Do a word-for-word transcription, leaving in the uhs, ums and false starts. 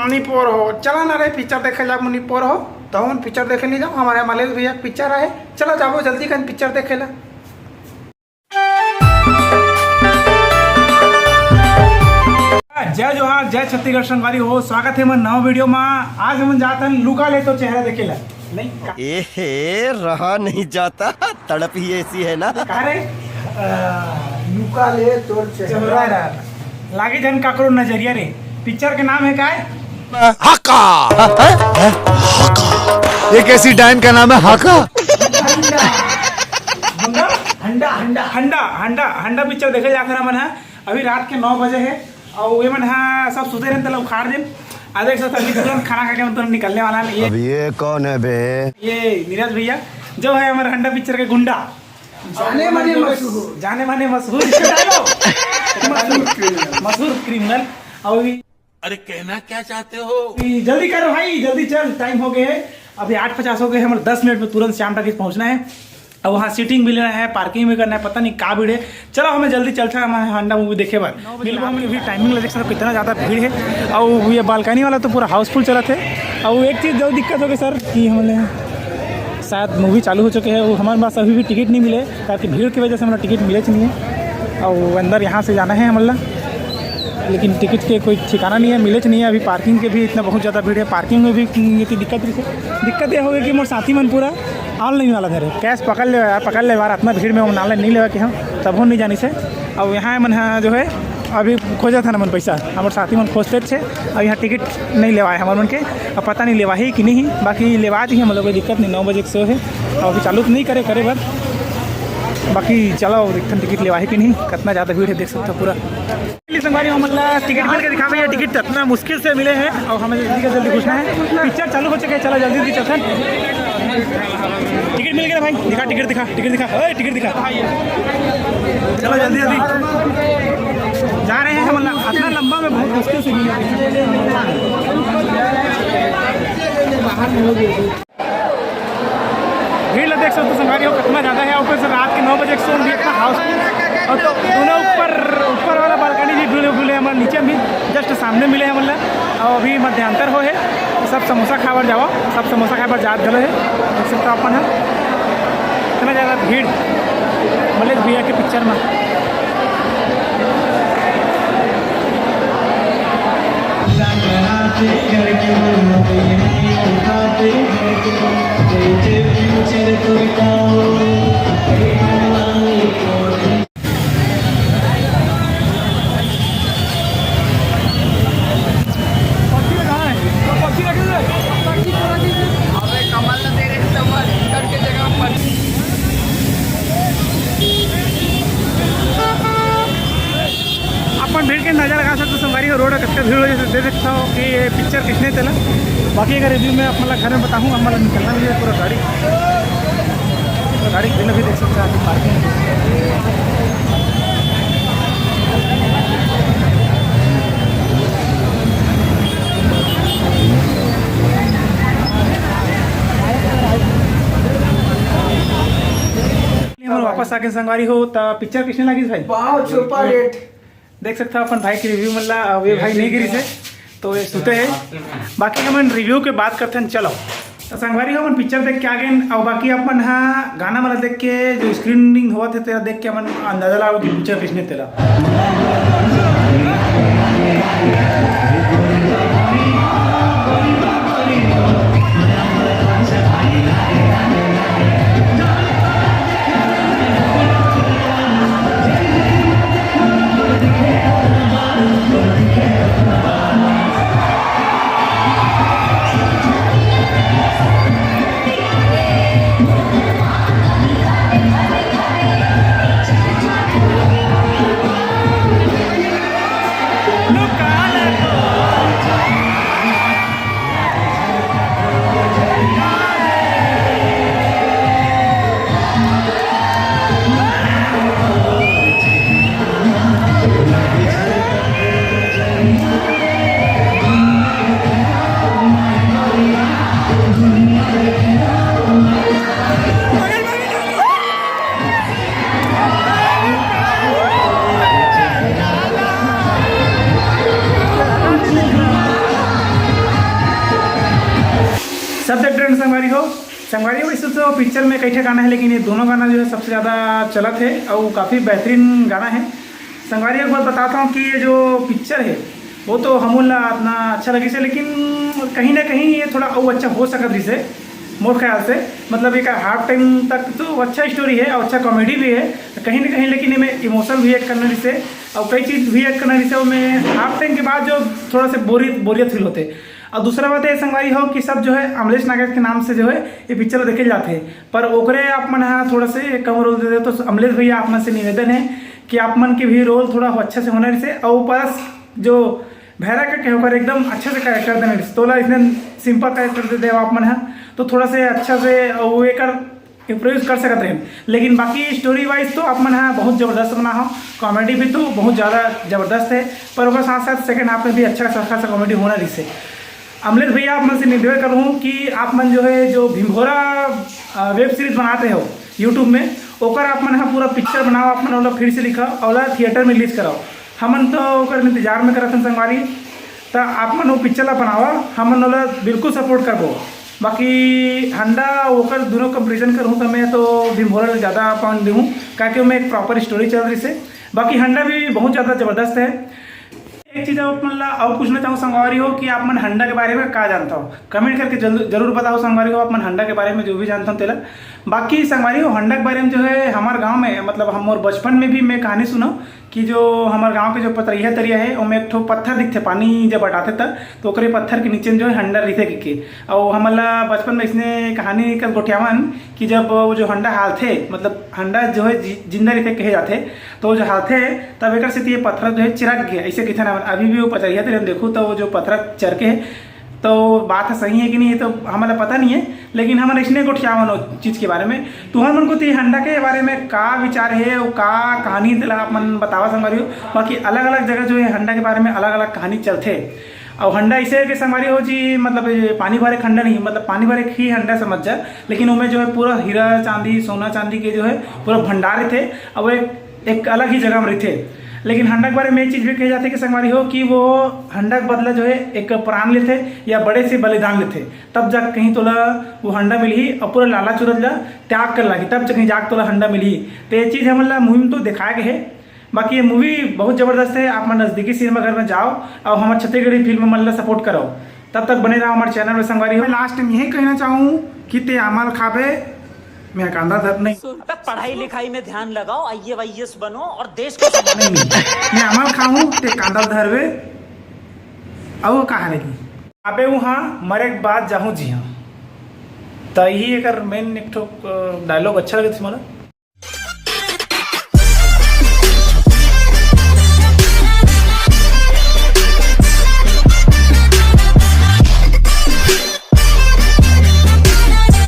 मुनीपोर हो, चला ना रे पिक्चर देखे ला मुनीपोर हो। तो हम पिक्चर देखे नहीं जाओ, हमारे मलेश भैया पिक्चर आए, चला जाबो जल्दी कन पिक्चर देखे ला। जय जोहार, जय छत्तीसगढ़ संगवारी हो, स्वागत है हमर नवा वीडियो मा। आज हमन जात हन लुका ले तो चेहरा देखे ला। नहीं का? एहे, रहा नहीं जाता, तड़प ही ऐसी है ना। का रे? अ, लुका ले तोर चेहरा। चेहरा। लागे झन काकरो नजरिया रे। पिक्चर के नाम है काय? हाका। हाका। एक ऐसी डायन का नाम है हाका। हंडा, हंडा, हंडा, हंडा, हंडा पिक्चर देखे जात हन हमन ह। अभी रात के नौ बजे है और ये मन ह सब सुते रहन, तला उखाड़ देन। आ देख सकत, अभी तुरंत खाना खा के हम तुरंत निकलने वाला है। ये, अब ये कौन है बे? ये नीरज भैया जो है हमारे हंडा पिक्चर के गुंडा, जाने माने मशहूर। जाने माने मशहूर। मशहूर क्रिमिनल। मशहूर क्रिमिनल। और अभी अरे, कहना क्या चाहते हो? जल्दी कर भाई, जल्दी चल, टाइम हो गए है, अभी आठ पचास हो गए हैं, मतलब दस मिनट में तुरंत श्याम टाकीज पहुंचना है। अब वहाँ सीटिंग भी लेना है, पार्किंग भी करना है, पता नहीं का भीड़ है। चलो, हमें जल्दी चलता है, हमारे हंडा मूवी देखे बर। बिल्कुल, हम भी टाइमिंग ला देख सकते हो, कितना ज़्यादा भीड़ है। और ये बालकनी वाला तो पूरा हाउसफुल चलत है। और एक चीज़ जो दिक्कत हो गई सर कि हमने शायद मूवी चालू हो चुके हैं, वो हमारे पास अभी भी टिकट नहीं मिले, ताकि भीड़ की वजह से हमारा टिकट मिले नहीं है। और अंदर यहाँ से जाना है हमला, लेकिन टिकट के कोई ठिकाना नहीं है, मिले नहीं है। अभी पार्किंग के भी इतना बहुत ज़्यादा भीड़ है, पार्किंग में भी इतनी दिक्कत, दिक्कत ये हो गई कि मोर साथी मन पूरा ऑनलाइन वाला धरे, कैश पकड़ ले यार, पकड़ ले यार, इतना भीड़ में ऑनलाइन नहीं लेवा कि हम तब नहीं जानी से। अब यहाँ मन हाँ जो है अभी खोजत हन हमन पैसा, हमर साथी मन खोजते छे। अब यहाँ टिकट नहीं लेवाए हमर मन के, अब पता नहीं लेवाही कि नहीं, बाकी लेवा दी हम लोग, कोई दिक्कत नहीं। नौ बजे के शो है, अब अभी चालू तो नहीं करे, करे बर, बाकी चलो देखथन टिकट लेवाही कि नहीं। कितना ज़्यादा भीड़ है, देख सकते हो पूरा। संगवारी हो, मतलब टिकट मिल के दिखा भैया, टिकट इतना मुश्किल से मिले हैं और हमें जल्दी का जल्दी घुसना है। पिक्चर चालू हो चुके हैं, चलो जल्दी जल्दी चलते हैं। टिकट मिल गया भाई, दिखा टिकट, दिखा टिकट, दिखा, ए, टिकट दिखा। चलो जल्दी जल्दी जा रहे हैं हम, मतलब इतना लंबा में बहुत मुश्किल से मिले। भीड़ ला देख सकते हो संगवारी हो, कितना ज़्यादा है। ऊपर से रात के नौ बजे के शो भी इतना हाउसफुल, और तो दोनों ऊपर, ऊपर वाला बालकनी भी भीड़ भीड़ है, हमारे नीचे भी जस्ट सामने मिले हैं मतलब। और अभी मध्यांतर हो है, सब समोसा खाए बर जावा, सब समोसा खाए बर जात घलो है। देख सकते हो अपन ह, इतना ज़्यादा भीड़ मलेश भैया के पिक्चर में। अपन भीड़ के अंदाजा लगा सकते हो संगवारी हो, रोड कतका भीड़ हो, जैसे देख सकता हो कि ये पिक्चर किसने चला। बाकी अगर रिव्यू में अपन ला घर में बताऊँ, अपन ला निकलना भी है पूरा गाड़ी, पूरा गाड़ी खड़ी भी देख सकते हो आप पार्किंग। हमन वापस आके संगवारी हो, त पिक्चर किसने लगिस भाई? बहुत सुपर हिट। देख सकता हो अपन भाई के रिव्यू मन ला, अब ये भाई नहीं गिरी से, तो ये सुते है। बाकी हमन रिव्यू के बात करथन, चलो। तो संगवारी हो, हमन पिक्चर देख के आ गए, और बाकी अपन हा गाना वाला देख के जो स्क्रीनिंग होवत है, तेला देख के हमन अंदाजा लगाओ कि पिक्चर किसने तेला। सब ट्रेंड संगवारी हो। संगवारी हो, वैसे तो पिक्चर में कई ठे गाना है, लेकिन ये दोनों गाना जो है सबसे ज़्यादा चलत है और काफ़ी बेहतरीन गाना है। संगवारी, एक बात बताता हूँ कि ये जो पिक्चर है वो तो हमन ला इतना अच्छा लगिस है, लेकिन कहीं ना कहीं ये थोड़ा और अच्छा हो सकत रहिस है मोर ख्याल से। मतलब एक हाफ टाइम तक तो अच्छा स्टोरी है और अच्छा कॉमेडी भी है कहीं ना कहीं, लेकिन इमें इमोशनल भी ऐड करना रहिस है और कई चीज़ भी ऐड करना रहिस है। मैं हाफ टाइम के बाद जो थोड़ा सा बोरियत बोरियत फील होते। और दूसरा बात ये संगवारी हो कि सब जो है अमलेश नागेश के नाम से जो है ये पिक्चर देखे जाते हैं, पर ओकरे आप मन हा थोड़ा से कम रोल दे दे। तो अमलेश भैया, आप मन से निवेदन है कि आप मन के भी रोल थोड़ा अच्छा से होना रहिसे। और प्लस जो भैरा का कहे ओकर एकदम अच्छा से कैरेक्टर देना रहिसे, तोला इसने सिंपल कैरेक्टर दे दे आप मन हा, तो थोड़ा से अच्छा से वो एकर इम्प्रोवाइज कर सकत रहे। लेकिन बाकी स्टोरी वाइज तो आप मन हा बहुत जबरदस्त बना हो, कॉमेडी भी तो बहुत ज़्यादा जबरदस्त है, पर ओकर साथ साथ सेकंड हाफ में भी अच्छा खासा कॉमेडी होना रहिसे। अमलेश भैया, आप मन से निवेदन करूँ कि आप मन जो है जो भिंभोरा वेब सीरीज बनाते हो यूट्यूब में, ओकर आप मन हा पूरा पिक्चर बनाओ, आप मन ओला फिर से लिखा, ओला थिएटर में रिलीज कराओ। हमन तो ओकर इंतजार में करत हन संगवारी, त आप मन वो पिक्चर ला बनावा, हमन ओला बिल्कुल सपोर्ट करबो। बाकी हंडा ओकर दोनों कंपैरिजन करूँ त मैं तो भिंभोरा ला ज़्यादा पॉइंट दूँ, काकि ओमे एक प्रॉपर स्टोरी चल रहिसे। बाकी हंडा भी बहुत ज़्यादा जबरदस्त है। एक चीज़ आप मन ला और पूछना चाहूँ संगवारी हो कि आप मन हंडा के बारे में का जानता हो, कमेंट करके जरूर जरूर बताओ संगवारी हो, आप मन हंडा के बारे में जो भी जानता हो तेला। बाकी संगवारी हो, हंडा के बारे में जो है हमारे गांव में, मतलब हम और बचपन में भी मैं कहानी सुना कि जो हमारे गांव के जो पतरैया तरिया है ओमे एक ठो पत्थर दिखते, पानी जब हटाते तब तो ओकरे पत्थर के नीचे में जो है हंडा रहिथे के। और हमन ला बचपन में इसने कहानी कर गोठियावन कि जब वो जो हंडा हालथे, मतलब हंडा जो है जि-, जिंदा रहिथे कहे जाथे, तो जो हालथे तब एकर सेती ये पथरा जो है चिरक गया, ऐसे कथन। अभी भी वो पचरिया तेरे देखू तो वो जो पथरा चरके है, तो बात है सही है कि नहीं, ये तो हमारा पता नहीं है, लेकिन हमन इसने गोठियावन वो चीज़ के बारे में। तुहर मन को तो ये हंडा के बारे में का विचार है और का कहानी, तेला आप मन बतावा संगवारी हो। बाकी अलग अलग जगह जो है हंडा के बारे में अलग अलग कहानी चलथे। और हंडा ऐसे है कि संगवारी हो जी, मतलब ये पानी भरे हंडा नहीं, मतलब पानी भरे ही हंडा समझ जा, लेकिन उनमें जो है पूरा हीरा चांदी, सोना चांदी के जो है पूरा भंडार थे। अब एक एक अलग ही जगह में रहिथे। लेकिन हंडा के बारे में ये चीज़ भी कहे जाथे कि संगवारी हो कि वो हंडा के बदला जो है एक प्राण लेथे या बड़े से बलिदान लेथे, तब जाके कहीं तोला वो हंडा मिलही और पूरा लाला चुरत ला त्याग कर लागी, तब कहीं जाके तोला हंडा मिलही। तो ये चीज़ हमन ला मूवी में तो दिखाया गया है। बाकी ये मूवी बहुत ज़बरदस्त है, आप मन नज़दीकी सिनेमा घर में जाओ और हमारे छत्तीसगढ़ी फिल्म मन ला सपोर्ट करो। तब तक बने रहो हमारे चैनल में संगवारी हो। मैं लास्ट में यही कहना चाहूँ कि ते आमल खाबे, मैं कांदा धर नहीं। अबे पढ़ाई लिखाई में ध्यान लगाओ, आईएएस वाईएएस बनो और देश को नहीं, नहीं। मैं आमल खाऊं ते कांदा धरवे। अउ कहा रही? अबे वहाँ मरे के बाद जाहूँ जी हाँ। तो यही एक मेन एक ठो डायलॉग अच्छा लगे थी मला।